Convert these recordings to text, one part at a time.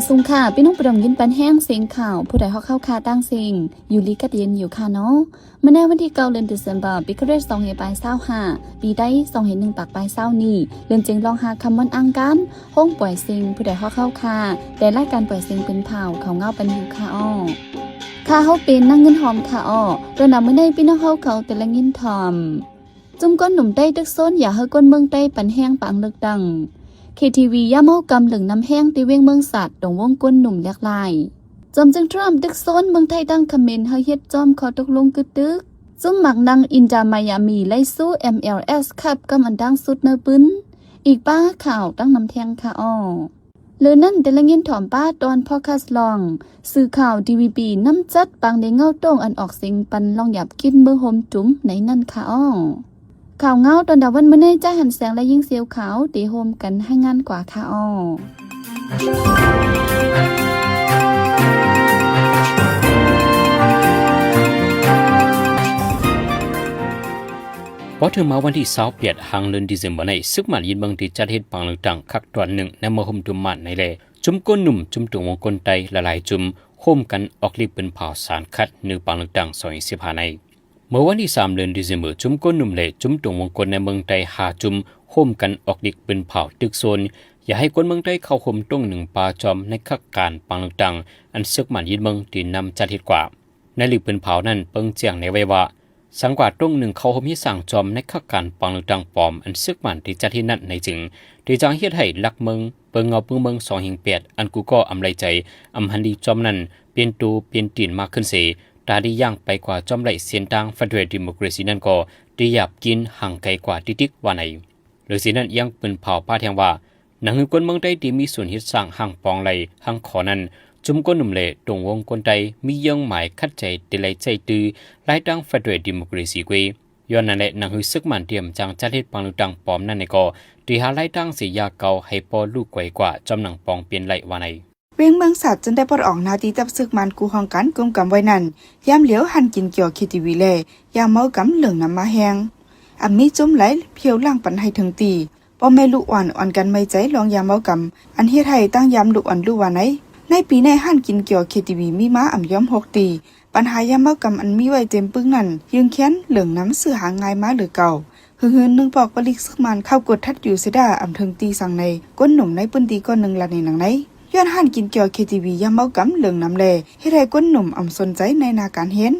ສູງຄ່ະ ພີ່ນ້ອງຜູ້ດຽວຍິນປັນແຮງສຽງຂ່າວ ຜູ້ໃດຮອກເຮົາຄ່ະຕ່າງເສັງ ຢູ່ດີກັດເຢັນຢູ່ຄ່ະເນາະ. ມື້ໃນວັນທີເກົ້າ ເດືອນເດເຊັມເບີ ປີຄຣິສສອງພັນປາຍຊາວຫ້າ ປີໄທສອງພັນໜຶ່ງປາຍຊາວນີ້ ເດືອນເຈັດລອງຫ້າຄ່ຳວັນອັງຄານ ໂຮງປ່ອຍເສັງ ຜູ້ໃດຮອກເຮົາຄ່ະ ແຕ່ລາຍການປ່ອຍເສັງເປັນຂ່າວ ເຂົ້າເງົາປັນຢູ່ຄ່ະອໍ້. ຂ້າເຮົາເປັນນາງເງິນຫອມຄ່ະອໍ້. ຕອນໜ້າມື້ໃນ ພີ່ນ້ອງເຮົາເຂົາແຕ່ລະຍິນຖ່ອມ ຈຸ້ມກົ້ນໜຸ່ມໄຕ້ຕຶກໂຊນ ຢາກໃຫ້ຄົນເມືອງໄຕ້ປັນແຮງປາງເລືອກຕັ້ງ. ເຄທີວີ ຢາເມົາກຳເຫຼື້ງນຳແຮງ ທີ່ວຽງເມືອງສາດ ຕົງວົງກົ້ນໜຸ່ມຫຼາກຫຼາຍ. ຈອມເຈີງທຣຳຕຶກໂຊນ ເມືອງໄທຕັ້ງຄຳເມັນໃຫ້ເຮັດຈອມຂໍ້ຕົກລົງກຶດຕຶກ. ຈຸ້ມໝາກນັ່ງອິນດາມາຍາມີ ໄລ່ສູ້ ເອັມແອລເອສ ຄັບກຳອັນດັງສຸດໃນປຶ້ນ. ອີກປ້າຂ່າວຕັ້ງນຳແທງຄ່ະອໍ້. ເລີນັ້ນ ແຕ່ລະຍິນຖ່ອມປ້າຕອນພອດຄາສລອງ ສື່ຂ່າວ ດີວີບີ ນຳຈັດປາງເດເງົາໂຕ້ງອັນອອກເສັງປັນລອງຢາບກິນເມືອງໂຮມຈຸມໃນນັ້ນຄ່ະອໍ້. ຂ່າວເງົາຕອນດາວັນມື້ໃນ ຈາກຫັນແສງ ແລະ ຍິງສຽວຂາວ ທີ່ໂຮມກັນໃຫ້ງານກວ່າຄ່ະອໍ້. ພໍເຖິງມາວັນທີຊາວແປດ ຫາງເດືອນເດເຊັມເບີໃນ ຊຶກໝານຍືດເມືອງທີ່ຈັດເຮັດປາງເລືອກຕັ້ງຄັກຕອນໜຶ່ງ ໃນເມືອງໂຮມຈຸມມານໃນແລ ຈຸ້ມກົ້ນໜຸ່ມ ຈຸ້ມຕົງວົງກົ້ນໄຕ້ຫຼາຍໆຈຸ້ມ ໂຮມກັນອອກລິກປືນເຜາສານຄັດ ໃນປາງເລືອກຕັ້ງສອງພັນຊາວຫ້າໃນ. ເມື່ອວັນທີສາມ ເດືອນເດເຊັມເບີ ຈຸ້ມກົ້ນໜຸ່ມ ແລະ ຈຸ້ມຕົງວົງກົ້ນໃນເມືອງໄຕ້ຫ້າຈຸ້ມ ໂຮມກັນອອກລິກປືນເຜາຕຶກໂຊນ ຢາກໃຫ້ຄົນເມືອງໄຕ້ເຂົ້າໂຮມຕົງໜຶ່ງປະຈອມໃນຄັກການປາງເລືອກຕັ້ງ ອັນຊຶກໝານຍືດເມືອງທີ່ນຳຈັດເຮັດກວ່າ. ໃນລິກປືນເຜານັ້ນ ເບິ່ງແຈ້ງແນໄວ້ວ່າ ສັງກວ່າຕົງໜຶ່ງເຂົ້າໂຮມເຮັດສ້າງຈອມໃນຄັກການປາງເລືອກຕັ້ງປອມ ອັນຊຶກໝານທີ່ຈັດເຮັດນັ້ນໃນຈຶ່ງ ທີ່ຈະເຮັດໃຫ້ຫຼັກເມືອງ ເບິ່ງເງົາປຶ້ງເມືອງສອງແຫ່ງແປດ ອັນກູ່ກໍອຳໄລໃຈ ອຳຫັ້ນລີຈອມນັ້ນ ເປັນໂຕເປັນຕີນມາກຂຶ້ນເສ ຕາໄດ້ຍ່າງໄປກວ່າຈອມໄຫຼເສັ້ນທາງ Federal Democracy ນັ້ນກໍໄດ້ຢາບກິນຫ່າງໄກກວ່າຕິກໆ ວ່າໃນ. ເລິກເສຍນັ້ນ ຍັງປືນເຜົາປາດແຮງວ່າ ໜັງຫືອຄົນເມືອງໄທທີ່ມີສ່ວນເຮັດສ້າງຮ່າງປອງໄຫຼຮ່າງຂໍນັ້ນ ຈຸ້ມກົ້ນໜຸ່ມ ແລະ ຕົງວົງກົ້ນໄຕ ມີເຍື່ອງໝາຍຂັດໃຈແຕ່ໄຫຼໃຊ້ຕື້ ລາຍທາງ Federal Democracy ເວີຍ. ຍ້ອນນັ້ນແຫຼະ ໜັງຫືອຊຶກໝານຕຽມຈັ່ງຈັດເຮັດປາງເລືອກຕັ້ງປອມນັ້ນແດ່ກໍ ໄດ້ຫາລາຍທາງເສຍຢາເກົ່າໃຫ້ພໍລຸກໄກກວ່າ ຈອມໜັງປອງປ່ຽນໄຫຼ ວ່າໃນ. ວຽງເມືອງສາດ ຈົນໄດ້ປອດອອກໜ້າທີ່ຈັບຊຶກມານກູ່ຫ້ອງການກຸມກຳໄວ້ນັ້ນ ຍາມຫຼຽວ ຫັ້ນກິນເກີ້ວ ເຄທີວີ ແລ ຢາເມົາກຳເຫຼື້ງນຳມາແຮງ ອຳມີຈຸ້ມໄຫຼພຽວລ້າງປັນໃຫ້ເຖິງຕີ ພໍ່ແມ່ລູກອ່ອນ ອ່ອນກັນໄໝ້ໃຈລອງຢາເມົາກຳ ອັນເຮັດໃຫ້ຕັ້ງຢາມລູກອ່ອນລູກວ່າໃນ. ໃນປີໃນ ຮ້ານກິນເກີ້ວ ເຄທີວີ ມີມາອຳຢອມຫົກຕີ ບັນຫາຢາເມົາກຳອັນມີໄວ້ເຕັມປຶ້ງນັ້ນ ຍືງແຄນເຫຼື້ງນຳ ຊື້ຫາງ່າຍມາເຫຼືອເກົ່າ. ຫຶງຫືນໜຶ່ງປອກປະລິກຊຶກມານເຂົ້າກວດທັດຢູ່ເສຍດາ ອຳເຖິງຕີສັງໃນ ກົ້ນໜຸ່ມໃນພື້ນທີ່ກ້ອນໜຶ່ງລະເນໜັງໃນ ຍ້ອນຮ້ານກິນເກີ້ວ ເຄທີວີ ຢາເມົາກຳເຫຼື້ງນຳແລ ເຮັດໃຫ້ກົ້ນໜຸ່ມອຳສົນໃຈໃນໜ້າການຮຽນ.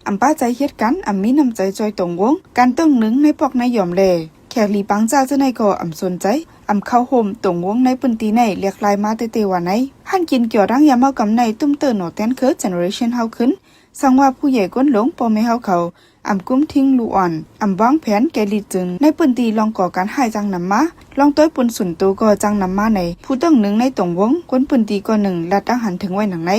ອຳປາໃຈເຮັດການ ອຳມີນ້ຳໃຈຊ່ອຍຕົງວົງ ການຕົງໜຶ່ງໃນປອກນາຍອມແລ ແຂກຫຼີປາງຈາກເຈົ້າໃນກໍອຳສົນໃຈ ອຳເຂົ້າໂຮມຕົງວົງໃນພື້ນທີ່ໃນຫຼາກຫຼາຍມາແຕ່ໆ ວ່າໃນ. ຮ້ານກິນເກີ້ວ ຮ້ານຢາເມົາກຳໃນ ຕຸ້ມເຕີໜໍແຕນເຄີ Generation ເຮົາຂຶ້ນ ສັງວ່າຜູ້ໃຫຍ່ກົ້ນຫຼົງ ພໍ່ແມ່ເຮົາເຂົາ ອຳກຸມທິງລູກອ່ອນ ອຳວາງແຜນແກ່ລິດຈຶ່ງ ໃນພື້ນທີ່ລອງກໍ່ການຮ້າຍຈັ່ງນຳມາ ລອງໂຕຍປຸນສູນໂຕກໍຈັ່ງນຳມາໃນ ຜູ້ຕົງໜຶ່ງໃນຕົງວົງ ຄົນພື້ນທີ່ກ້ອນໜຶ່ງ ລາດອາຫານເຖິງໄວ້ໜັງໃນ.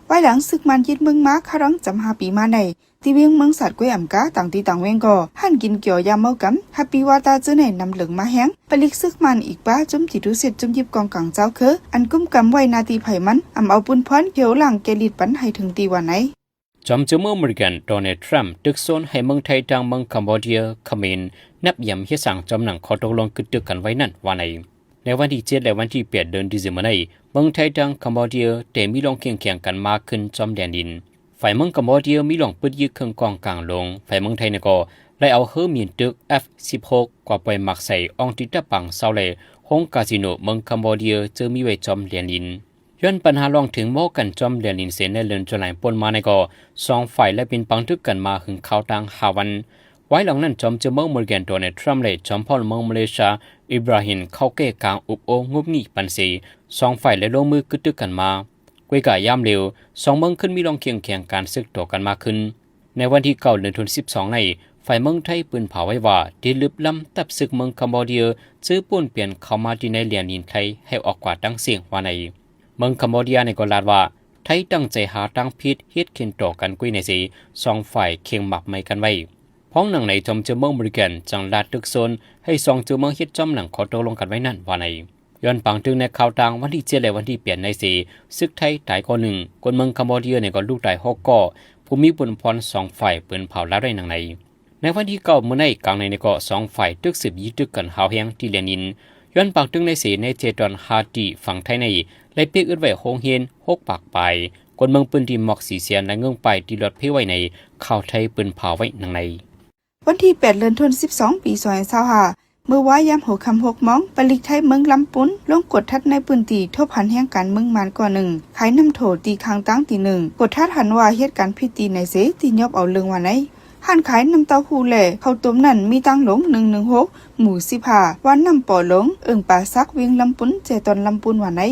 ວາຍຫຼັງຊຶກມານຍຶດເມືອງມາ ຄາດວ່າຈຳຫ້າປີມາໃນ ທີ່ວຽງເມືອງສາດ ແຂວງອຳກາ ຕ່າງທີ່ຕ່າງແຫວງກໍ ຮ້ານກິນເກີ້ວຢາເມົາກຳ ຮັບປີວາຕາຈື່ໃນນຳເຫຼື້ງມາແຮງ ປະລິກຊຶກມານອີກປະ ຈຸ້ມຈີ່ຕູເສດ ຈຸ້ມຢິບກອງກາງເຈົ້າເຄີ ອັນກຸມກຳໄວ້ໜ້າທີ່ໃຜມັນ ອຳເອົາປຸນພອນພຽວລ້າງແກ່ລິດປັນໃຫ້ເຖິງຕີວ່າໃນ. ຈອມເຈີເມືອງອາເມລິກັນ ໂດນັລ ທຣຳ ຕຶກໂຊນໃຫ້ເມືອງໄທທາງເມືອງຄຳໂບເດຍ ຂເມນ ນັບຢາມເຮັດສ້າງຈອມໜັງຂໍ້ຕົກລົງກຶດຕຶກກັນໄວ້ນັ້ນວ່າໃນ. ໃນວັນທີເຈັດ ແລະ ວັນທີແປດ ເດືອນເດເຊັມເບີໃນ ເມືອງໄທທາງຄຳໂບເດຍ ແຕ່ມີລອງຄຽງຂຽງກັນມາຂຶ້ນຈອມແດນດິນ. ຝ່າຍເມືອງຄຳໂບເດຍມີລອງປຶດຍຶດເຄື່ອງກອງກາງລົງ, ຝ່າຍເມືອງໄທນັ້ນກໍໄດ້ເອົາເຮີມິນຕຶກ ເອັຟສິບຫົກ ກວ່າປ່ອຍໝາກໃສ່ອ່ອງຕິດຕາປາງເຊົາ ແລະ ໂຮງກາສິໂນເມືອງຄຳໂບເດຍ ເຈີມີໄວ້ຈອມແດນດິນ. ຍ້ອນບັນຫາລອງເຖິງເວົ້າກັນຈອມແດນດິນເສ ໃນເດືອນຈຸລາຍປົນມາໃນກໍ ສອງຝ່າຍໄດ້ເປັນປາງຕຶກກັນມາເຖິງຄາວຕັ້ງຫ້າວັນ. ວາຍຫຼັງນັ້ນ ຈອມເຈີເມືອງອາເມລິກັນ ໂດນັລ ທຣຳ ແລະ ຈອມພອນເມືອງມາເລເຊຍ ອິບຣາຮິມ ເຂົ້າແກ້ກາງອຸບໂອ້ງົບງິ່ງປັນເສ ສອງຝ່າຍໄດ້ລົງມືກຶດຕຶກກັນມາ. ກວຍກາຍາມເລວ ສອງເມືອງຂຶ້ນມີລອງຄຽງຂຽງກັນເຊິ່ງຕໍ່ກັນມາຂຶ້ນ. ໃນວັນທີເກົ້າ ເດືອນສິບສອງໃນ ຝ່າຍເມືອງໄທປືນເຜົາໄວ້ວ່າ ໄດ້ລຶບລ້ຳທັບຊຶກເມືອງຄຳໂບເດຍ ເຈີປົນປ່ຽນເຂົ້າມາທີ່ໃນແດນດິນໄທໃຫ້ອອກກວ່າຕັ້ງເສັງວ່າໃນ. ເມືອງຄຳໂບເດຍໃນກໍລາດວ່າ ໄທຕັ້ງໃຈຫາທາງຜິດເຮັດຂຶ້ນຕໍ່ກັນກຸ້ຍໃນເສ ສອງຝ່າຍເຄັ່ງໝາກໄມ້ກັນໄວ້. ພ້ອມໜັງໃນ ຈອມເຈີເມືອງອາເມລິກັນ ຈັ່ງລາດຕຶກໂຊນໃຫ້ສອງເຈີເມືອງເຮັດຈອມໜັງຂໍ້ຕົກລົງກັນໄວ້ນັ້ນວ່າໃນ. ຍ້ອນປາງຕຶກໃນຄາວຕ່າງວັນທີເຈັດ ແລະ ວັນທີແປດໃນເສ ຊຶກໄທຕາຍກໍໜຶ່ງ, ຄົນເມືອງຄຳໂບເດຍໃນກໍລູກຕາຍຫົກກໍ, ຜູ້ມີບຸນພອນສອງຝ່າຍປືນເຜົາລາວໄດ້ໜັງໃນ. ໃນວັນທີເກົ້າມື້ໃນກາງໃນໃນກໍ ສອງຝ່າຍຕຶກສືບຍິງຕຶກກັນຫາວແຮງທີ່ແດນດິນ. ຍ້ອນບາງຕຶກໃນເສ ໃນເຈຕອນຮາຕີຝັ່ງໄທໃນ ໄດ້ເປັກອຶດໄວ້ໂຮງຮຽນຫົກປາກປາຍ, ຄົນເມືອງພື້ນທີ່ມອກສີ່ແສນ ແລະ ເງິນປາຍທີ່ລອດເພໄວ້ໃນ ຂ່າວໄທເປີ້ນພາວໄວ້ດັ່ງໃນ. ວັນທີແປດ ເດືອນທັນວາ ສິບສອງ ປີສອງພັນຊາວຫ້າ ມື້ວາຍາມຫົວຄ່ຳຫົກໂມງ, ປາລິກໄທເມືອງລຳປຸນ ລົງກວດທັດໃນພື້ນທີ່ ພົບເຫັນແຮງການເມືອງມານກ້ອງໜຶ່ງ ຂາຍນ້ຳໂຖທີ່ຂ້າງທາງຕີໜຶ່ງ. ກວດທັດເຫັນວ່າເຮັດການຜິດຕີໃນເສ ຕີຫຍັບເອົາເລື່ອງວ່າໃນ. ຮ້ານຂາຍນ້ຳເຕົ້າຫູ້ ແລະ ເຂົ້າຕົ້ມນັ້ນມີຕັ້ງລົງ ໜຶ່ງໜຶ່ງຫົກ ໝູ່ສິບຫ້າ ບ້ານນ້ຳປໍຫຼວງ ເອີ່ງປາສັກ ວຽງລຳປຸນ ແຈຕອນລຳປຸນວ່າໃນ.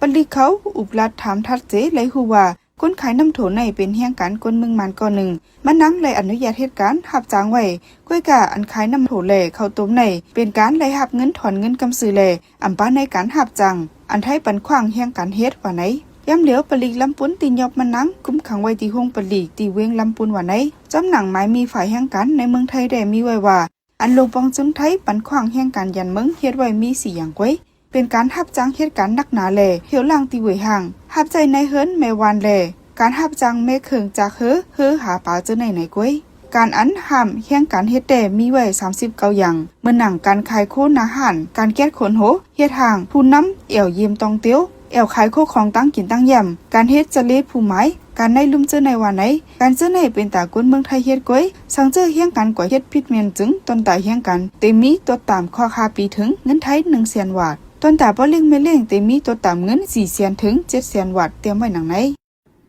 ປາລິກເຂົາອຸບລັດຖາມທັດເສ ໄດ້ຮູ້ວ່າ ຄົນຂາຍນ້ຳໂຖໃນເປັນແຮງການຄົນເມືອງມານກ້ອງໜຶ່ງ, ມານາງໄດ້ອະນຸຍາດເຮັດການຮັບຈ້າງໄວ້, ກ້ວຍກາອັນຂາຍນ້ຳໂຖ ແລະ ເຂົ້າຕົ້ມໃນ ເປັນການໄດ້ຮັບເງິນ ຖອນເງິນກຳຊື່ ແລະ ອຳປາໃນການຮັບຈ້າງ ອັນໄທປັນຂວ້າງແຮງການເຮັດວ່າໃນ. ຍາມດຽວ ປາລິກລຳປຸນຕີຫຍັບມານາງ ຄຸມຂັງໄວ້ທີ່ໂຮງປາລິກທີ່ວຽງລຳປຸນວ່າໃນ. ຈຳໜັງໝາຍມີຝາຍແຮງການໃນເມືອງໄທແດ່ມີໄວ້ວ່າ ອັນໂລງປອງຊົນໄທປັນຂວ້າງແຮງການຢານເມືອງເຮັດໄວ້ມີສີ່ຢ່າງກ້ວຍ, ເປັນການຮັບຈ້າງເຮັດການໜັກໜາ ແລະ ເຫວລ້າງທີ່ເຫວຍຫ່າງ, ຮັບໃຊ້ນາຍເຮືອນແມ່ບ້ານ ແລະ ການຮັບຈ້າງແມ່ເຄື່ອງຈາກເຮືອ ເຮືອຫາປາເຈົ້າໃນໃນກ້ວຍ. ການອັນຫ້າມແຮງການເຮັດແດ່ມີໄວ້ສາມສິບເກົ້າຢ່າງ, ເໝືອນໜັງການຂາຍໂຄໜ້າຮ້ານ, ການແກດຂົນໂຮ, ເຮັດຫ້າງ, ຜູ້ນຳແອວຢ້ຽມຕ້ອງເຕີວ, ແອວຂາຍໂຄຂອງຕ່າງກິນຕ່າງຢຳ, ການເຮັດຈະເລຜູ້ໝາຍ, ການໄດ້ລຸ່ມເຈີໃນວ່າໃນ. ການເຈີໃນເປັນຕາຄົນເມືອງໄທເຮັດກ້ວຍ, ສັງເຈີແຮງການກວ່າເຮັດຜິດແມ່ນຈຶ່ງ ຕ້ອນຕາແຮງການເຕັມມີຕົວະຕາມຄອກຫ້າປີ ເຖິງເງິນໄທໜຶ່ງແສນວາດ. ຕ້ອນຕາພໍ່ລ້ຽງແມ່ລ້ຽງເຕັມມີຕົວະຕາເງິນສີ່ແສນ ເຖິງເຈັດແສນວາດ ຕຽມໄວ້ດັ່ງໃນ.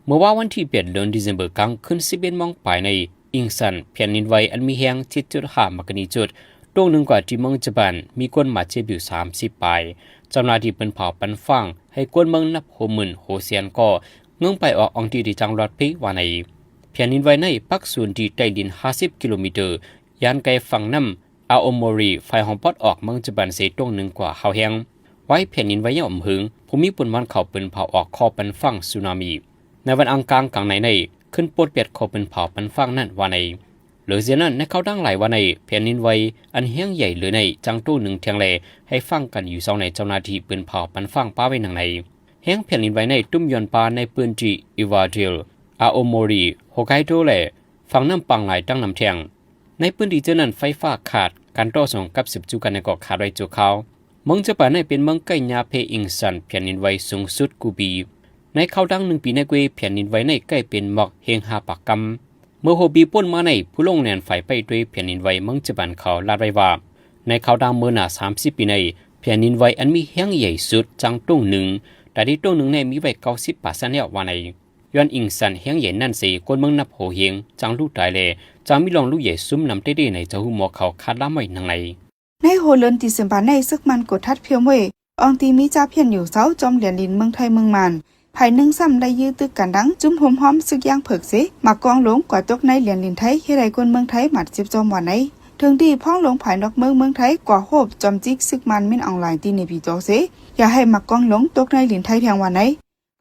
ເມື່ອວານວັນທີແປດ ເດືອນ December ກາງຄືນ ສິບເອັດໂມງປາຍໃນ Ingsan ແຜ່ນດິນໄຫວອັນມີແຮງ ເຈັດຈຸດຫ້າ magnitude ຕົກໜິ່ງກວ່າທີ່ເມືອງຈະບານ ມີຄົນບາດເຈັບຢູ່ສາມສິບປາຍ. ເຈົ້າໜ້າທີ່ເພິ່ນເຝົ້າປັນຟາງໃຫ້ຄົນເມືອງນັບຫົວໝື່ນຫົວແສນກໍ ເມືອງໄປອອກອອງທີ່ທີ່ຈາງລອດເພວ່າໃນ. ແຜ່ນດິນໄຫວໃນປັກສູນທີ່ໃຕ້ດິນຫ້າສິບກິໂລແມັດ, ຢ່າງໄກຝັ່ງນ້ຳອາໂອໂມຣິ ຝ່າຍຫ້ອງປອດອອກເມືອງຈະບານເສຕົງໜຶ່ງກວ່າຫ້າແຮງ. ໄວແຜ່ນດິນໄຫວຍັງບໍ່ເຖິງ, ຜູ້ມີບຸນວັນເຂົ້າເປັນເຜົ່າອອກຂໍ້ປັນຟັງສຸນາມິ. ໃນວັນອັງຄານກາງໃນໃນ ຂຶ້ນໂປດແປດຂໍ້ເປັນເຜົ່າປັນຟັງນັ້ນວ່າໃນ. ເຫຼືອຈາກນັ້ນ ໃນຂ່າວຕ່າງຫຼາຍວ່າໃນ ແຜ່ນດິນໄຫວອັນແຮງໃຫຍ່ເຫຼືອໃນ ຈັ່ງຕົງໜຶ່ງແທ່ງແລ ໃຫ້ຟັງກັນຢູ່ເຊົ້າໃນເຈົ້າໜ້າທີ່ເພິ່ນເຝົ້າປັນຟັງປາໄວ້ໜັງໃນ. ແຮງແຜ່ນດິນໄຫວໃນ ຕຸ້ມຢອນປາໃນພື້ນທີ່ Evadale, Aomori, Hokkaido ແລ ຝັ່ງນ້ຳປັງຫຼາຍຕັ້ງນຳແທ່ງ. ໃນພື້ນທີ່ເທື່ອນັ້ນ ໄຟຟ້າຂາດ, ການຕໍ່ສົ່ງກັບສືບຈຸກັນໃນກໍຂາດໄວ້ຊົ່ວຄາວ. ເມືອງຈະບານໃນເປັນເມືອງໃກ້ຍາເພອິງຊັນແຜ່ນດິນໄຫວສູງສຸດກູປີ. ໃນຄາວຕັ້ງໜຶ່ງປີໃນເກວ ແຜ່ນດິນໄຫວໃນໃກ້ເປັນໝອກເຮງຮາປາກກຳ. ເມື່ອຫົວປີປົນມາໃນ ຜູ້ລົງແລ່ນໄຟໄປດ້ວຍແຜ່ນດິນໄຫວເມືອງຈະບານເຂົາລາດໄວ້ວ່າ ໃນຄາວຕັ້ງເມື່ອໜ້າສາມສິບປີໃນ ແຜ່ນດິນໄຫວອັນມີແຮງໃຫຍ່ສຸດຈັ່ງຕົງໜຶ່ງ, ຕາທີ່ຕົງໜຶ່ງໃນມີໄວ້ເກົ້າສິບປາເຊັນແລ້ວວ່າໃນ. ຍ້ອນອິງຊັນແຮງໃຫຍ່ນັ້ນເສ ຄົນເມືອງນັບໂຫເຮງຈັ່ງຮູ້ຕາຍແລ ຈັ່ງມີລ່ອງຮູ້ໃຫຍ່ຊຸມນຳເຕເດໃນເຈົ້າຮູ້ໝໍເຂົາຄາດລາມໄວ້ໜັງໃນ. ໃນຫົວເດືອນ December ໃນ ເສິກມານກວດທັດພຽວເມຍ ອອງທີ່ມີຈາພຽນຢູ່ເຊົາຈອມແດນດິນເມືອງໄທເມືອງມານ. ພາຍໜຶ່ງຊ້ຳໄດ້ຢື້ຕຶກກັນດັງ ຈຸ້ມໂຮມຮອມເສິກຢ່າງເພິກເສ ໝາກກອງຫຼວງກວາດຕົກໃນແດນດິນໄທ ເຮັດໃຫ້ຄົນເມືອງໄທບາດເຈັບຈອມວ່າໃນ. ເຖິງທີ່ພອງຫຼວງພາຍນອກເມືອງເມືອງໄທ ກວາດໂຮບຈອມຈິກເສິກມານມິນອອງລາຍທີ່ເນປີໂຕເສ ຢ່າໃຫ້ໝາກກອງຫຼວງຕົກໃນດິນໄທແທ່ງວ່າໃນ.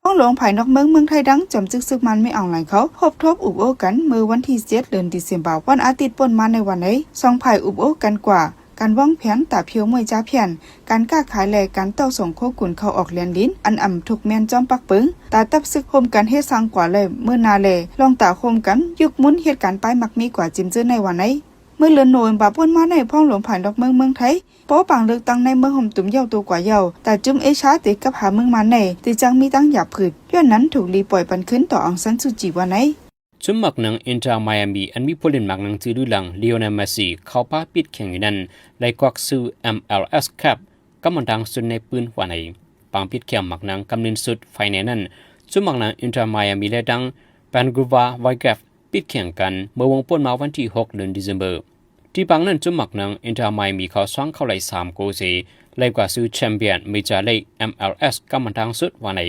ພອງຫຼວງພາຍນອກເມືອງເມືອງໄທ ດັ່ງຈອມຈິກເສິກມານມິນອອງລາຍເຂົາ ໂຮບທົບອຸບໂອ້ກັນເມື່ອວັນທີເຈັດ ເດືອນ December ວັນອາທິດປົນມາໃນວ່າໃນ. ສອງພາຍອຸບໂອ້ກັນກວ່າ ການວາງແຜນຕາພຽວເມຍຈາພຽນ, ການຄ້າຂາຍ ແລະ ການຕໍ່ສົ່ງໂຄກຸນເຂົ້າອອກແດນດິນ ອັນອຳທຸກແມ່ນຈອມປັກເປິງ, ຕາຕັບເສິກໂຮມກັນເຮັດສ້າງກວ່າ ແລະ ເມີນາ ແລ ລອງຕາໂຮມກັນ ຍຸກໝຸນເຮັດການປາຍໝັກມີກວ່າຈິມເຈີໃນວ່າໃນ. ເມື່ອເດືອນໂນເວັມເບີປົນມາໃນ ພອງຫຼວງພາຍນອກເມືອງເມືອງໄທ ປໍປາງເລືອກຕັ້ງໃນເມືອງໂຮມຕຸມເຍົາໂຕກວ່າເຍົາ, ຕາຈຸມເອຊາເຕກັບຫາເມືອງມານໃນ ເຕຈັ່ງມີຕັ້ງຢາຜືດ, ຍ້ອນນັ້ນຖືກລີປ່ອຍປັນຄືນຕໍ່ອອງຊານຊູຈີວ່າໃນ. ຊຸມໝາກໜັງ Inter Miami ອັນມີຜູ້ຫຼິ້ນໝາກໜັງຈື່ລືອດັງ Lionel Messi ເຂົ້າປ່າປິດແຂ່ງຢູ່ນັ້ນ ໄດ້ກວັກຊື້ MLS Cup ກຳມະດາງສຸດໃນປືນວ່າໃນ. ປາງປິດແຂ່ງໝາກໜັງກຳເນີນສຸດ ໄຟແນນນັ້ນ ຊຸມໝາກໜັງ Inter Miami ແລະ ດັງ Vancouver Whitecaps ປິດແຂ່ງກັນ ເມື່ອວົງປົນມາວັນທີຫົກ ເດືອນ December. ທີ່ປາງນັ້ນ ຈຸມໝາກໜັງ Inter Miami ເຂົາຊ່ອງເຂົ້າໄດ້ສາມໂກເສ ໄລ່ກວ່າຊື່ Champion Major League MLS ກຳມະດາງສຸດວ່າໃນ.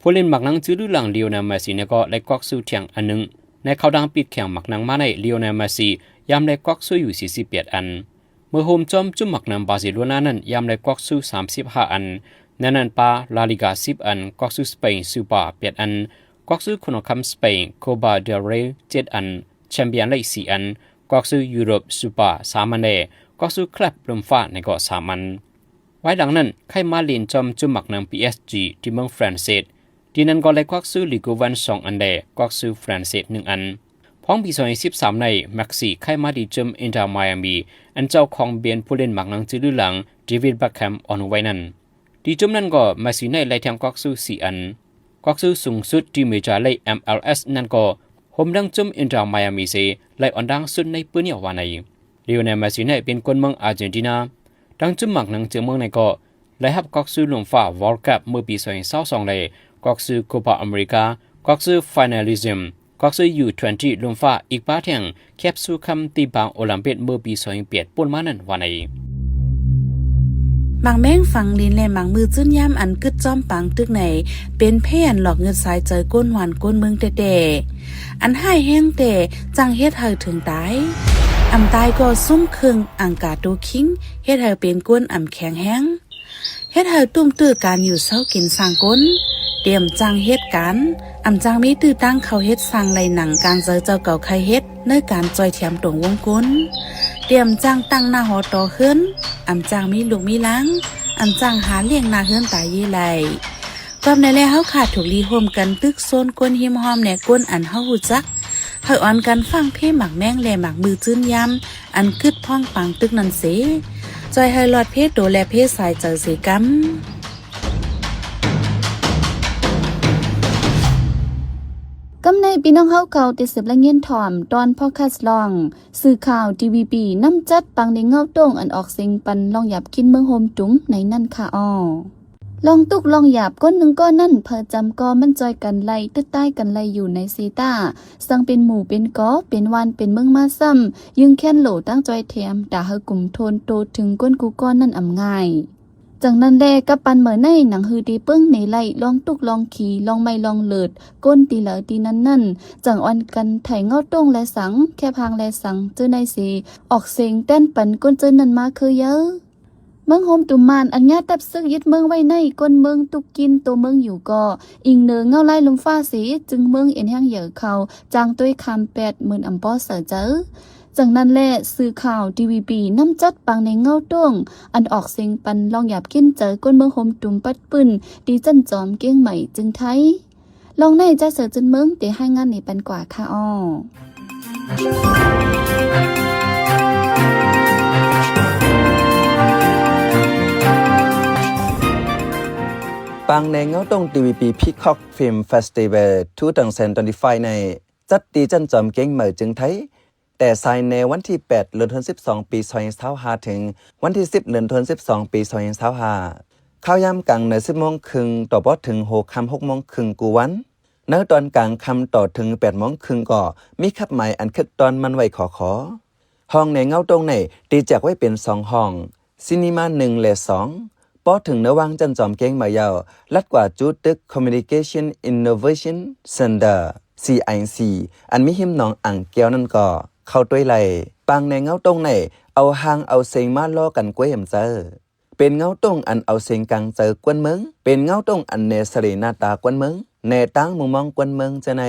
ຜູ້ຫຼິ້ນໝາກໜັງຈື່ລືອດັງ Lionel Messi ນີ້ກໍໄດ້ກວັກຊື້ແທ່ງອັນໜຶ່ງ. ໃນຄາວດາງປິດແຂ່ງໝາກໜັງມາໃນ Lionel Messi ຍາມໄດ້ກວັກຊື້ຢູ່ສີ່ສິບແປດອັນ. ເມື່ອໂຮມຈອມຈຸມໝາກໜັງ Barcelona ນັ້ນ ຍາມໄດ້ກວັກຊື້ສາມສິບຫ້າອັນ. ໃນນັ້ນປະ La Liga ສິບອັນ, ກວັກຊື້ Spain Super ແປດອັນ, ກວັກຊື້ຄຸນນອງຄຳ Spain Copa del Rey ເຈັດອັນ, Champion League ສີ່ອັນ, ກວັກຊື້ Europe Super ສາມອັນແລະ ກວັກຊື້ Club ລົມຟ້າໃນກໍສາມອັນ. ວາຍຫຼັງນັ້ນ ໄຄມາລິນຈອມຈຸມໝາກໜັງ PSG ທີ່ເມືອງຝຣັ່ງເສດ ທີ່ນັ້ນກໍໄດ້ກວັກຊື້ Ligue ໜຶ່ງອັນແລະ ກວັກຊື້ຝຣັ່ງເສດໜຶ່ງອັນ. ພອງປີສອງພັນສິບສາມໃນ Maxi ໄຄມາລິນຈຸມ Inter Miami ອັນເຈົ້າຂອງເບນຜູ້ຫຼິ້ນໝາກໜັງຈື່ລືອດັງ David Beckham ອອນໄວ້ນັ້ນ. ທີ່ຈຸ້ມນັ້ນກໍ Messi ໄດ້ໄລ່ແທງກອກຊື່ສີ່ອັນ. ກອກຊື່ສູງສຸດທີ່ເມຈາເລກ MLS ນັ້ນກໍ ຮວມທັງຈຸ້ມ Inter Miami ເສ ໄລ່ອອນດັງສຸດໃນປີນີ້ວ່າໃນ. Lionel Messi ໄດ້ເປັນຄົນເມືອງອາເຈນຕິນາ. ທັງຈຸ້ມໝາກໜັງເຈີເມືອງໃນກໍ ໄດ້ຮັບກອກຊື່ລົມຟ້າ World Cup ເມື່ອປີສອງພັນຊາວສອງ ແລະ ກອກຊື່ Copa America, ກອກຊື່ Finalism, ກອກຊື່ U twenty ລົມຟ້າ ອີກປາແທ່ງແຄບຊູຄຳທີ່ບາງໂອລິມປິກເມື່ອປີສອງພັນແປດ ປົນມານັ້ນວ່າໃນ. ໝາກແມງຝັງດິນ ແລະ ໝາກມືຈືນຍາມອັນກຶດຈອມປາງຕຶກໃນ ເປັນເພອັນຫຼອກງຶດສາຍໃຈຄົນຫວານຄົນເມືອງແທ້ໆ. ອັນຮ້າຍແຮງແຕ່ຈັ່ງເຮັດໃຫ້ເຖິງຕາຍ. ອຳຕາຍກໍຊຸມເຄິ່ງອັງກາໂຕຄິງ ເຮັດໃຫ້ເປັນຄົນອຳແຂງແຮງ. ເຮັດໃຫ້ຕຸ້ມຕື້ການຢູ່ເຊົາກິນສ້າງກົນ, ຕຽມຈ້າງເຮັດການ, ອຳຈ້າງມີຕື້ຕັ້ງເຂົ້າເຮັດສ້າງໄລ່ໜັງການເຈີເຈົ້າເກົ່າໄຄເຮັດໃນການຈ່ອຍຖຽມຕົງວົງກົນ, ຕຽມຈ້າງຕັ້ງໜ້າຫໍຕໍ່ເຮືອນ, ອຳຈ້າງມີລູກມີຫຼານ, ອຳຈ້າງຫາລ້ຽງໜ້າເຮືອນຕາເຢໄລ. ກອບໃນແລເຮົາຂ້າທຸກລີຮ່ວມກັນຕຶກໂຊນຄົນຮິມຮ່ອມແນະຄົນອັນເຮົາຮູ້ຈັກ, ໃຫ້ອອນກັນຟັງເພໝາກແມງ ແລະ ໝາກມືຈືນຍາມ ອັນກຶດພອງປາງຕຶກນັ້ນເສ, ຈ່ອຍໃຫ້ລອດເພໂຕ ແລະ ເພສາຍໃຈເສກຳ. ກຳໃນພີ່ນ້ອງເຮົາເຂົາຕິດສືບລາຍງານຖ່ອມຕອນພອດແຄສລອງ ສື່ຂ່າວ DVB ນຳຈັດປາງໃນເງົາຕົງອັນອອກເສັງປັນລອງຢາບກິນເມືອງໂຮມຕຸມໃນນັ້ນຄ່າອໍ. ລອງທຸກລອງຢາບ ຄົນໜຶ່ງກໍນັ້ນ ເຜີຈຳກໍມັນຈ່ອຍກັນໄລ່ ຕຶດຕາຍກັນໄລ່ຢູ່ໃນເຊຕາ ສັງເປັນໝູ່ເປັນກໍ ເປັນຫວ່ານເປັນເມືອງມາຊ້ຳ ຍຶ່ງແຄ້ນໂຫຼຕັ້ງຈ່ອຍແຖມ ຕາເຮີກຸມໂທນໂຕເຖິງຄົນກູ່ກ້ອນນັ້ນອຳງ່າຍ. ຈັ່ງນັ້ນແລ ກັບປານເໝີໃນໜັງຮືຕີເປິງເນໄລ່ ລອງທຸກລອງຂີ ລອງໄມ້ລອງເລີດ ຄົນຕີເລີຕີນັ້ນນັ້ນ ຈັ່ງອ່ອນກັນໄຖເງົາຕົງແລສັງ ແຄບຮ່າງແລສັງ ເຈີໃນເສ ອອກເສັງແຕ່ນປັນຄົນເຈີນັ້ນມາຄືເຢີ. ເມືອງໂຮມຕຸມມານ ອັນຍາດທັບເສິກຍຶດເມືອງໄວ້ໃນ ຄົນເມືອງຕຸກກິນໂຕເມືອງຢູ່ກໍ ອີງເໜີເງົາລາຍລົມຟ້າເສ ຈຶ່ງເມືອງເອັນແຮງເຫຍີເຂົ້າ ຈ້າງໂຕຍຄາມແປດ ໝື່ນອຳປໍເສີເຈີ. ຈັ່ງນັ້ນແລ ສື່ຂ່າວ DVB ນຳຈັດປາງໃນເງົາຕົງ ອັນອອກເສັງປັນລອງຢາບກິນເຈີ ຄົນເມືອງໂຮມຕຸມປັດປືນ ທີ່ຈັນຈອມກຽງໃໝ່ ຈຶ່ງໄທ. ລອງໃນຈາເສີຈືນເມືອງ ເຕຮາຍງານນີ້ປັນກວ່າຄ່າອໍ. ປາງໃນເງົາຕົງ DVB Peacock Film Festival two thousand twenty-five ໃນ ຈັດທີ່ຈັນຈອມກຽງໃໝ່ ຈຶ່ງໄທ ແຕ່ສາຍແນວັນທີແປດ ເດືອນສິບສອງ ປີສອງພັນຊາວຫ້າ ເຖິງວັນທີສິບ ເດືອນສິບສອງ ປີສອງພັນຊາວຫ້າ ຂ່າວຍາມກາງເໜືອ ສິບໂມງເຄິ່ງ ຕໍ່ພໍເຖິງຫົວຄ່ຳ ຫົກໂມງເຄິ່ງ ກູ່ວັນ. ໃນຕອນກາງຄ່ຳຕໍ່ເຖິງແປດໂມງເຄິ່ງ ກໍມີຄັບໝາຍອັນຄຶກຕ້ອນໝັ້ນໄວ້ຂໍຂໍ. ຫ້ອງໃນເງົາຕົງໃນ ຕີແຈກໄວ້ເປັນສອງຫ້ອງ, ຊີນີມາໜຶ່ງ ແລະ ສອງ. ພໍເຖິງເໜືອວັງຈັນຈອມກຽງໃໝ່ແລ້ວ, ລັດກວ່າຈູຕຶກ Communication Innovation Center, CIC ອັນມີຮິມໜອງອ່າງແກ້ວນັ້ນກໍເຂົ້າໂຕຍໄດ້. ປາງໃນເງົາຕົງໃນ ເອົາຮ່າງເອົາເສັງມາລໍ້ກັນກວຍອຳເຈີ. ເປັນເງົາຕົງອັນເອົາເສັງກາງໃຈກວນເມືອງ, ເປັນເງົາຕົງອັນແນສະເຫຼຍໜ້າຕາກວນເມືອງ, ແນຕາງມຸມມອງກວນເມືອງເຈົ້າໃນ.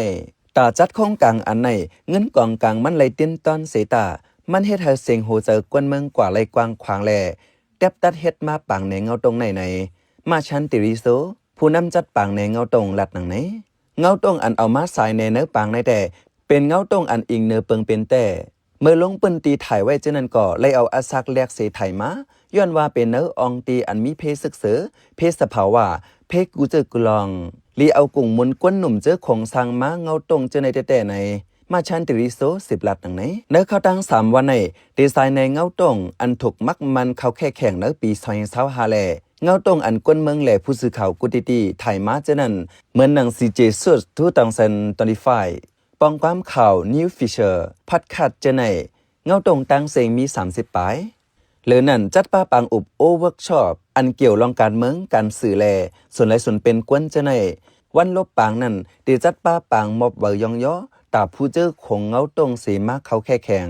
ຕາຈັດໂຄງກາງອັນໃນ ເງິນກອງກາງມັນໄຫຼຕິນຕ້ອນເສຕາ, ມັນເຮັດໃຫ້ເສັງຫົວໃຈກວນເມືອງກວ່າໄຫຼກວ້າງຂວາງ ແລະ ແຕັບຕັດເຮັດມາປາງແນເງົາຕົງໃນໃນ ມາຊານ ຕີຣີໂຊ ຜູ້ນຳຈັດປາງແນເງົາຕົງ ລັດໜັງໃນ. ເງົາຕົງອັນເອົາມາສາຍແນໃນປາງໃນແຕ່ ເປັນເງົາຕົງອັນອີງເໜີເປິງເປັນແຕ່. ເມື່ອລົງພື້ນທີ່ຖ່າຍໄວ້ເຊັ່ນນັ້ນກໍໄດ້ເອົາອາສາກແລກເສຖ່າຍມາ, ຍ້ອນວ່າເປັນເນື້ອອ່ອງຕີອັນມີເພຊຶກເສີ, ເພສະພາວະ, ເພກູເຈີກູລອງ, ລີເອົາກຸງມຸນກວນໜຸ່ມເຈີໂຄງສ້າງມາເງົາຕົງເຈີໃນແຕ່ໆໃນ. ມາຊານ ຕີຣີໂຊ ສິບລັດໜັງໃນ. ເນື້ອເຂົ້າຕັ້ງສາມວັນໃນ ດີໄຊນ໌ໃນເງົາຕົງ ອັນຖືກມັກໝັ້ນເຂົ້າແຂກແຂ່ງໃນປີສອງພັນຊາວຫ້າ ແລະ ເງົາຕົງອັນກວນເມືອງ ແລະ ຜູ້ສື່ຂ່າວກຸດຕິຕິຖ່າຍມາເທື່ອນັ້ນ ເໝືອນໜັງ CJ Suits two thousand twenty-five, ປອງຄວາມຂ່າວ News Feature, Podcast ເຈົ້າໃນ ເງົາຕົງຕ່າງເສັງມີສາມສິບປາຍ. ເລີນັ້ນ ຈັດປະປາງອຸບໂອ້ Workshop ອັນກ່ຽວລອງການເມືອງ, ການສື່ ແລະ ສ່ວນຫຼາຍສ່ວນເປັນກວນເຈົ້າໃນ. ວັນລົບປາງນັ້ນ ໄດ້ຈັດປະປາງມອບໃບຍ້ອງຍໍ ຕາຜູ້ເຈີໂຄງເງົາຕົງເສມາເຂົ້າແຂກແຂ່ງ.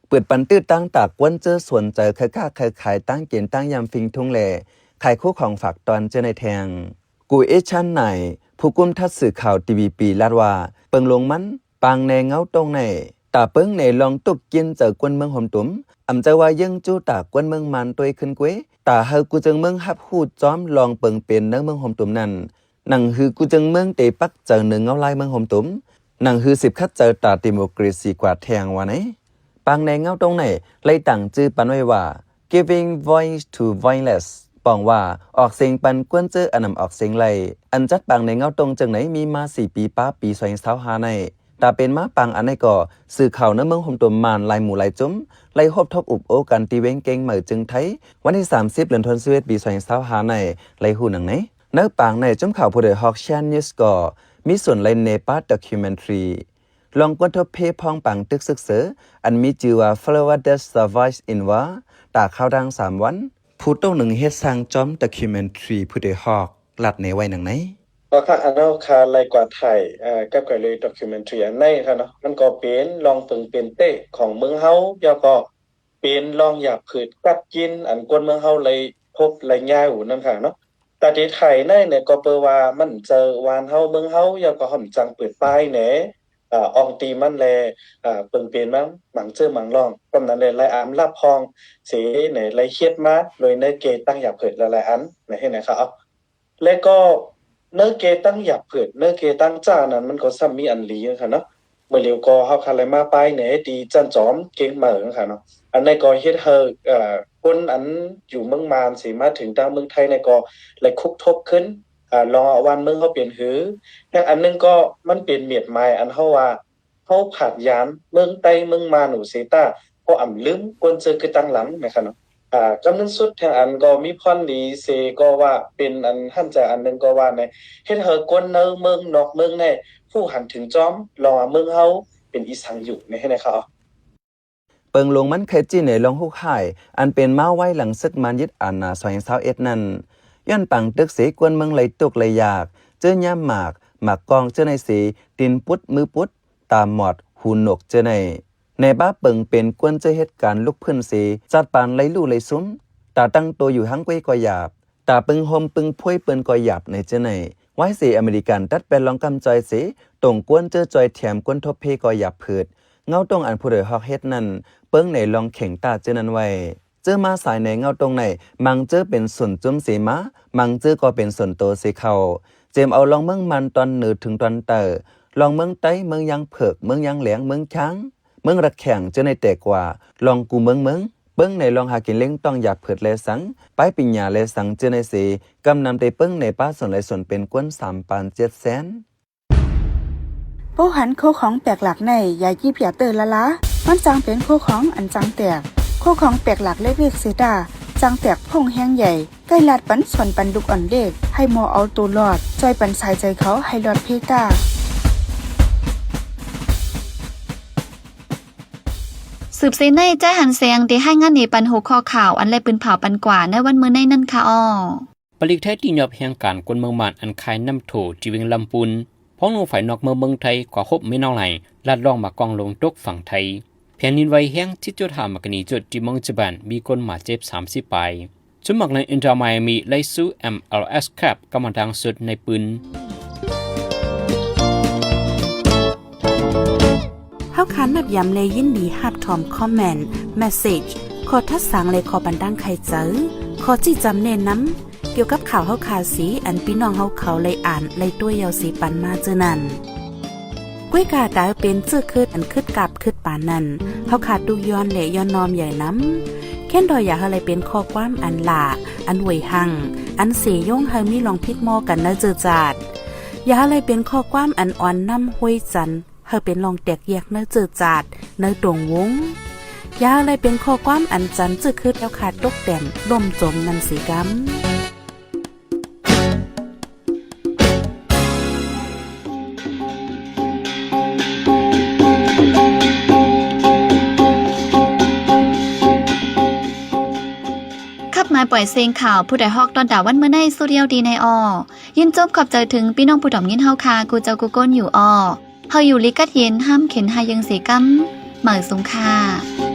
ເປີດປັນຕື້ຕ່າງຕາກວນເຈີສວນໃຈ ເຄີຍຄ້າເຄີຍຂາຍ ຕ່າງກິນຕ່າງຢາມຟິງທຸງ ແລະ ຂາຍຄູ່ຂອງຝາກຕອນເຈົ້າໃນແທ່ງ. ກູເອຊານນາຍ ຜູ້ກຸມທັດສື່ຂ່າວ DVB ລາດວ່າ ເປິງລົງມັນ ປາງແນເງົາຕົງໃນ ຕາເປິງແນລອງຕຸກກິນໃຈກວນເມືອງໂຮມຕຸມ ອຳເຈີວ່າເຢີ້ງຈູຕາກວນເມືອງມານຕົວເອງຂຶ້ນເກວ ຕາເຮົາກູເຈີງເມືອງຮັບຮູ້ຈອມລອງເປິງເປັນໃນເມືອງໂຮມຕຸມນັ້ນ ໜັງຮືກູເຈີງເມືອງເຕປັກໃຈເນີເງົາລາຍເມືອງໂຮມຕຸມ ໜັງຮືສິບຂັດໃຈຕາດີໂມເຄຣຊີກວ່າແທ່ງວ່າໃນ. ປາງແນເງົາຕົງໃນ ໄລ່ຕັ້ງຈື່ປັນໄວ້ວ່າ Giving Voice to Voiceless ປອງວ່າ ອອກສຽງປັນກວນເຈີອານຳອອກສຽງໄຫຼ ອັນຈັດປາງໃນເງົາຕົງເຈີງໃນມີມາສີ່ປີ ປາຍປີສອງພັນຊາວຫ້າໃນ. ຕາເປັນມາປາງອັນໃນກໍ ສື່ຂ່າວໃນເມືອງໂຮມຕົວມານຫຼາຍໝູ່ຫຼາຍຈຸມ ໄດ້ຮົບທົບອຸບໂອ້ກັນທີ່ວຽງກຽງໃໝ່ ເຈີງໄທ ວັນທີສາມສິບ ເດືອນທັນວາ ປີສອງພັນຊາວຫ້າໃນ ໄດ້ຮູ້ດັ່ງໃນ. ໃນປາງໃນ ຈຸ້ມຂ່າວຜູ້ດອຍຮອກ Shan News ກໍມີສ່ວນໄດ້ແນປາດ documentary ລອງກວນທົບເພພ້ອງປາງຕຶກຊຶກເສີ ອັນມີຈື່ວ່າ Flower That Survives in War ຕາຂ່າວດັ່ງສາມວັນ ຜູ້ຕົວໜຶ່ງເຮັດສ້າງຈອມ documentary ຜູ້ດອຍຮອກ ລັດແນໄວ້ດັ່ງໃນ. ກໍຂ້າ ອັນເຮົາຂ້າໄລ່ກວາດຖ່າຍ ເອີ ກັບໄກເລີຍ documentary ອັນໃນຫັ້ນເນາະ ມັນກໍເປັນລອງເປິງເປັນເຕະຂອງເມືອງເຮົາ ແລ້ວກໍເປັນລອງຢາບພືດກັດກິນ ອັນຄົນເມືອງເຮົາໄດ້ພົບໄດ້ຍ່າວນັ້ນຫັ້ນເນາະ. ຕາທີ່ຖ່າຍໃນນີ້ກໍເປີວ່າມັນຈະຫວານເຮົາເມືອງເຮົາ ແລ້ວກໍເຮົາມັນຈັ່ງເປີດປ້າຍແດ່ ອາ ອ່ອງຕີມັນແລ ອາ ເປິງເປັນມັນ ມັງເຈີມັງລອງ ປະມານນັ້ນແຫຼະ ລາຍອາມລາບຮອງເສແດ່ ລາຍເຮັດມາໂດຍໃນເກຕັ້ງຢາເພີດຫຼາຍໆອັນ ໃນເຮັດໃນຄະເອົາ ແລະກໍໃນເກຕັ້ງຢາເພີດ ໃນເກຕັ້ງຈານັ້ນ ມັນກໍຊ້ຳມີອັນດີນະຄະເນາະ. ເມື່ອຫຼຽວກໍເຮົາຄະໄດ້ມາປ້າຍໃນທີ່ຈັນຈອມເກງເໝີນະຄະເນາະ ອັນໃດກໍເຮັດໃຫ້ ເອີ ຄົນອັນຢູ່ເມືອງມານເສມາເຖິງທາງເມືອງໄທໃນກໍໄດ້ຄຸກທົບຂຶ້ນ ອາ ລອງວ່າບ້ານເມືອງເຮົາເປັນຫື ແລະອັນໜຶ່ງກໍມັນເປັນເໝດໝາຍອັນເຮົາວ່າ ເຮົາຜາດຢານເມືອງໃຕ້ເມືອງມານຫູເສຕາ ເພາະອຳລືມກວນເຈີຄືຕັ້ງຫຼັງນະຄະເນາະ. ອາ ກຳໜຶ່ງສຸດທາງອັນກໍມີພອນດີເສກໍວ່າເປັນອັນຫັ້ນຈາອັນໜຶ່ງກໍວ່າໃນ ເຮັດໃຫ້ຄົນໃນເມືອງນອກເມືອງໃນຮູ້ຫັນເຖິງຈອມລອງວ່າເມືອງເຮົາເປັນອີ່ສັງຢູ່ໃນເຮັດໃນຄະເອົາ. ເປິງລຸງມັນໄຄຈີໃນລອງຮຸກຮ້າຍ ອັນເປັນມາໄວຫຼັງເສິກມານຍຶດອານາສອງພັນຊາວເອັດນັ້ນ ຍ້ອນປາງຕຶກເສກວນເມືອງໄດ້ທຸກໄດ້ຍາກ ເຈີຍາມໝາກ ໝາກກອງເຈີໃນເສ ຕີນປຸດມືປຸດ ຕາໝອດ ຫູໜວກເຈີໃນ ໃນປາເປິງເປັນກວນເຈີເຮັດການລຸກພື້ນເສ ຈັດປານໄດ້ຫຼູໄດ້ຊຸມ ຕາຕັ້ງໂຕຢູ່ຫາງເກວກໍຢາບ ຕາປຶງໂຮມປຶງພວຍເປິ່ນກໍຢາບໃນເຈີໃນ ວາຍເສອາເມລິກັນຕັດແປນລອງກຳຈ່ອຍເສ ຕົງກວນເຈີຈ່ອຍແຖມກວນທົບເພກໍຢາບພືດ ເງົາຕົງອັນຜູ້ດອຍຮອກເຮັດນັ້ນ ເປິງໃນລອງເຄັ່ງຕາເຈີນັ້ນໄວ້ ເຈີມາສາຍໃນເງົາຕົງໃນ ມັງເຈີເປັນສ່ວນຈຸ້ມເສມາ ມັງເຈີກໍເປັນສ່ວນໂຕເສເຂົ້າ ເຈມເອົາລອງເມືອງມານຕອນເໜືອເຖິງຕອນໃຕ້ ລອງເມືອງໃຕ້ ເມືອງຢາງເຜິກ ເມືອງຢາງແຫຼງ ເມືອງຄາງ ເມືອງລະແຂ່ງເຈີໃນແຕກກວ່າ ລອງກູ່ເມືອງເມືອງ ເປິງໃນລອງຫາກິນລ້ຽງຕ້ອງຢາເພີດແລສັງ ປາຍປີຫຍ້າແລສັງເຈີໃນເສ ກຳນຳແຕ່ເປິງໃນປາສວນໄຮ່ສວນເປັນກວນສາມປານເຈັດແສນ. ໂປະຫັນໂຄຂອງແປກຫຼັກໃນ ຢ່າຈີບຢ່າເຕີລະລາ ມັນຈັ່ງເປັນໂຄຂອງອັນຈັ່ງແຕກ ໂຄຂອງແປກຫຼັກເລັກໆເສຕາ ຈັ່ງແຕກໂພງແຮງໃຫຍ່ ໃກ້ລັດປັນສ່ວນປັນລູກອ່ອນເລັກ ໃຫ້ໝໍ່ເອົາໂຕລອດ ຈ່ອຍປັນສາຍໃຈເຂົາໃຫ້ລອດເພຕາ. ສືບເສຍໃນ ຈາຍຫັນແສງ ໄດ້ລາຍງານແນປັນຫົວຂໍ້ຂ່າວອັນໄດ້ປືນເຜົາປັນກວ່າໃນວັນມື້ໃນນັ້ນຄະເອົາ. ປະລິກໄທທີ່ຍອບແຮງການຄົນເມືອງມານອັນຂາຍນ້ຳໂທທີ່ວຽງລຳປູນ ພວກໜູຝ່າຍນອກເມືອງ ເມືອງໄທ ກວ່າຫົກແມ່ນອກໄຫຼ ລັດລ່ອງໝາກກອງລົງຕົກຝັ່ງໄທ ແຜ່ນດິນໄຫວແຮງ ເຈັດຈຸດຫ້າ ມັກກະນີຈຸດ ທີ່ເມືອງຈະບານ ມີຄົນບາດເຈັບສາມສິບປາຍ ຊຸມໝາກໃນ Inter Miami ໄດ້ສູ້ MLS Cup ກຳມາດາງສຸດໃນປືນ. ເຮົາຄານນັບຢາມ ແລະ ຍິນດີຮັບຖອມຄອມເມັນ, ເມສເສຈ, ຂໍ້ທັດສາງ ແລະ ຂໍ້ບັນດາງໄຄໃຈ, ຂໍ້ຊີ້ຈຳແນະນຳ ກ່ຽວກັບຂ່າວເຮົາຄາສີ ອັນພີ່ນ້ອງເຮົາເຂົາໄດ້ອ່ານ ໄດ້ຕົວະເຍົາສີປັນມາເຈີນັ້ນ. ກວຍກາຕາເປັນເຈີ້ຄືດອັນຄຶດກາບຄຶດປານນັ້ນ ເຮົາຄາຕຸກຍ້ອນ ແລະ ຍ້ອນນ້ອມໃຫຍ່ນຳ. ແຄ້ນດອຍຢາກໃຫ້ໄດ້ເປັນຂໍ້ຄວາມອັນຫຼ້າ ອັນຫວຍຮັ່ງ ອັນເສຍົງໃຫ້ມີລອງຜິດໝໍ້ກັນໃນເຈີຈາດ. ຢ່າໃຫ້ໄດ້ເປັນຂໍ້ຄວາມອັນອ່ອນນ້ຳຫ້ວຍຈັນ ໃຫ້ເປັນລອງແຕກແຍກໃນເຈີຈາດ ໃນຕົງວົງ. ຢ່າໃຫ້ໄດ້ເປັນຂໍ້ຄວາມອັນຈັນເຈີຄືດແລ້ວຄາຕົກແຕ່ນລົ້ມຈົມນັ້ນເສກຳ. ຂັບມາປ່ອຍເຊງຂ່າວ ຜູ້ດອຍຮອກຕອນດາວັນມື້ໃນ ສຸດຍອດດີໃນອໍ ຍິນຈົບຂອບໃຈເຖິງພີ່ນ້ອງຜູ້ດອມຍິນເຮົາຄາ ກູເຈົ້າກູກົນຢູ່ອໍ. ເຮົາຢູ່ລີກັດເຢັນ ຫ້າມເຂັນຫາເຢິງເສກຳ ໝາຍສູງຄ່າ.